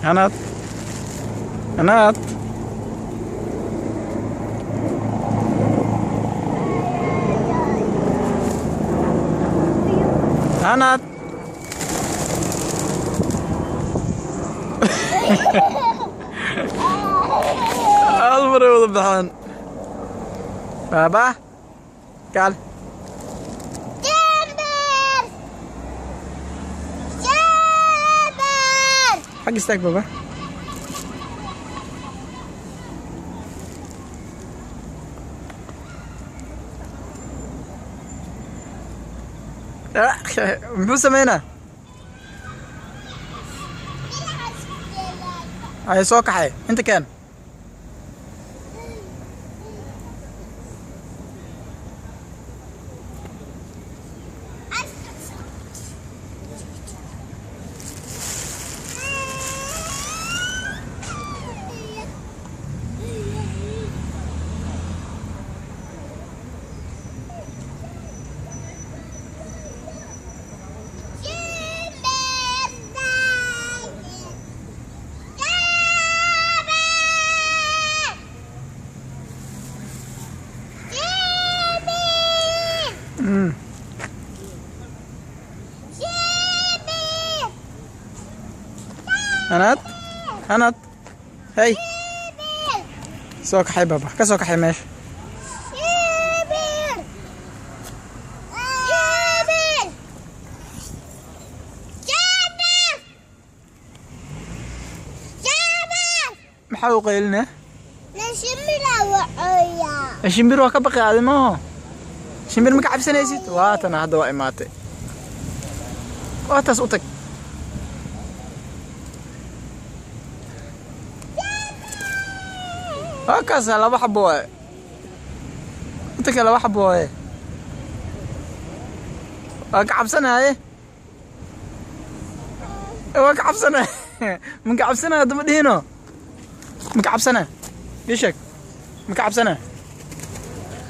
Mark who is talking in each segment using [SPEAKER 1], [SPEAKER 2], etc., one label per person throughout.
[SPEAKER 1] Hanad. Hanad. Hanad. Almar wada baxaan. Baba. Kaal. Xag istaag baba. Muxuu sameynaa? Ay soo kaxay inta keen. Hanad. Hanad. Hey. Soo kaxay baba. Ka soo kaxay meesha. Maxaa u qaylinaa? Shimbir waa ka baqay adi maaho. Shimbir ma ka cabsanaysid? Waatana hadda waa imaatay. Waa taas u tag. Waa kaas laba xabo waaye. U tag laba xabo waaye. Waa ka cabsanaaye. Waa ka cabsanaaye. Ma ka cabsanaaye hadda ma dhihino. Ma ka cabsanaa? Ii sheeg. Ma ka cabsanaa?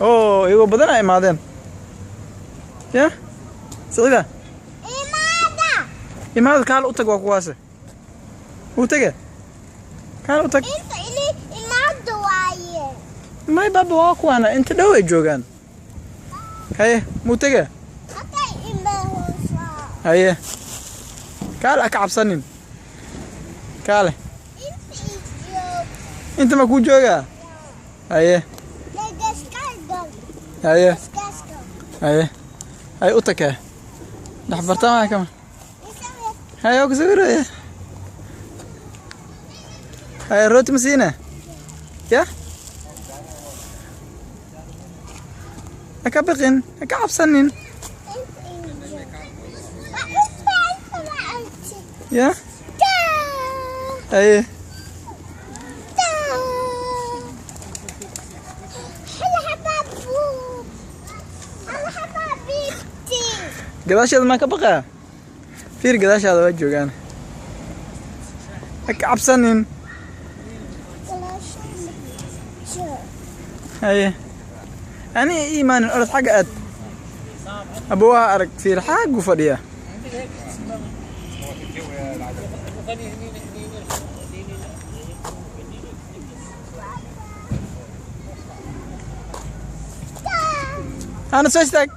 [SPEAKER 1] Oo, iyagoo badan ay imaadeen. Ya? Siciida?
[SPEAKER 2] Imaada.
[SPEAKER 1] Imaada kaal u tag waa kuwaase. U tage. Kaal u tag.
[SPEAKER 2] Inta ili imaada waaye.
[SPEAKER 1] May baba waa kuwaana inta dhow ay joogaan. Haye, muu tage?
[SPEAKER 2] Hatay imaahoosa.
[SPEAKER 1] Haye. Kaal ha ka cabsanin. Kaale.
[SPEAKER 2] Inta i joog.
[SPEAKER 1] Inta ma kuu joogaa? Haye. Haye. Haye. Haye u tag. Dhex bartamaha kama. Haye waa ku sawiraya. Haye rooti ma siina? Ya? Ha ka baqin, ha ka cabsanin. Ya? Haye. Gadaasheeda maa ka baqaa? Fiir gadaashaada waa joogaan. Ha ka cabsanin. Haye. Ani ii imaanin orod xagga aad. Abuwaha arag fiir xaggu fadhiya. Ana soo istaag.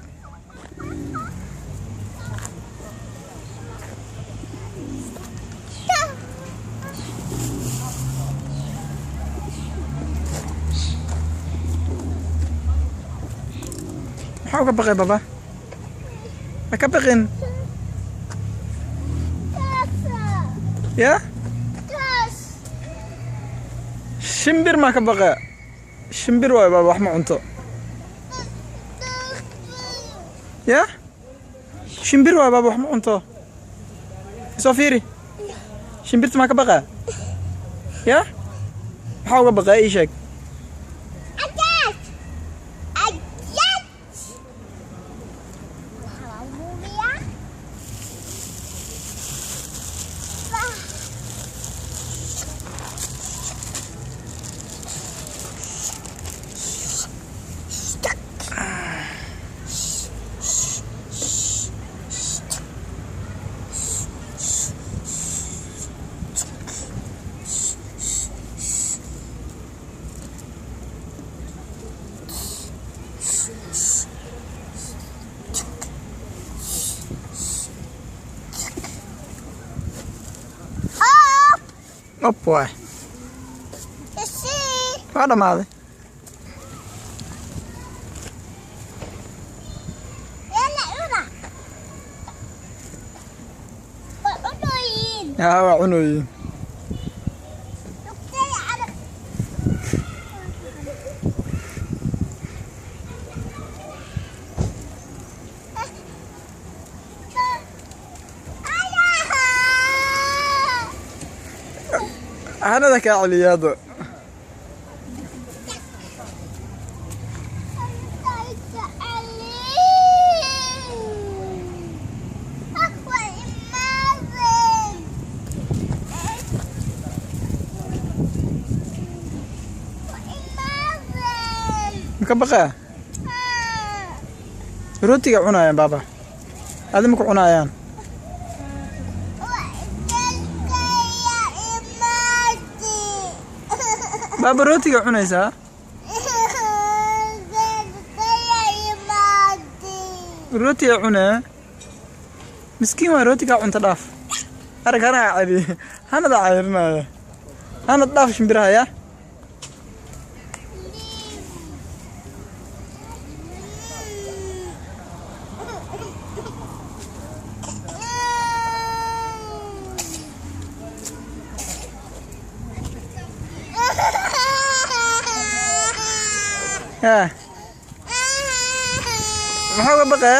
[SPEAKER 1] Maxaa uga baqay baba? Ha ka baqin. Ya? Shimbir maa ka baqa? Shimbir waay baaba, wax ma cunto. Ya shimbir waay baaba, wax ma cunto. Soo fiiri, shimbirta maa ka baqaa? Ya maxaa uga baqaa? Ii sheeg.
[SPEAKER 2] Ajaaj! Ajaaj! Waxaa lagu buufiyaa. Bah. Up!
[SPEAKER 1] Op waay.
[SPEAKER 2] You see?
[SPEAKER 1] Waa dhammaaday.
[SPEAKER 2] Yalla cuna. Waa cunooyin.
[SPEAKER 1] Yaa waa cunooyin.
[SPEAKER 2] Lugtay arag. Ayaa!
[SPEAKER 1] Hanada kaa celiya hadda. Maka baqaa? Rootiga cunaayaan baaba, adi maku cunaayaan. Baaba, rootiga cunaysaa? Rootiga cunee, miskiin waa. Rootigaa cunta dhaaf. Arag, hanaa celiye, hanada cayrinaya. Hanad dhaaf shimbiraha ya. Ya maxaa uga baqee?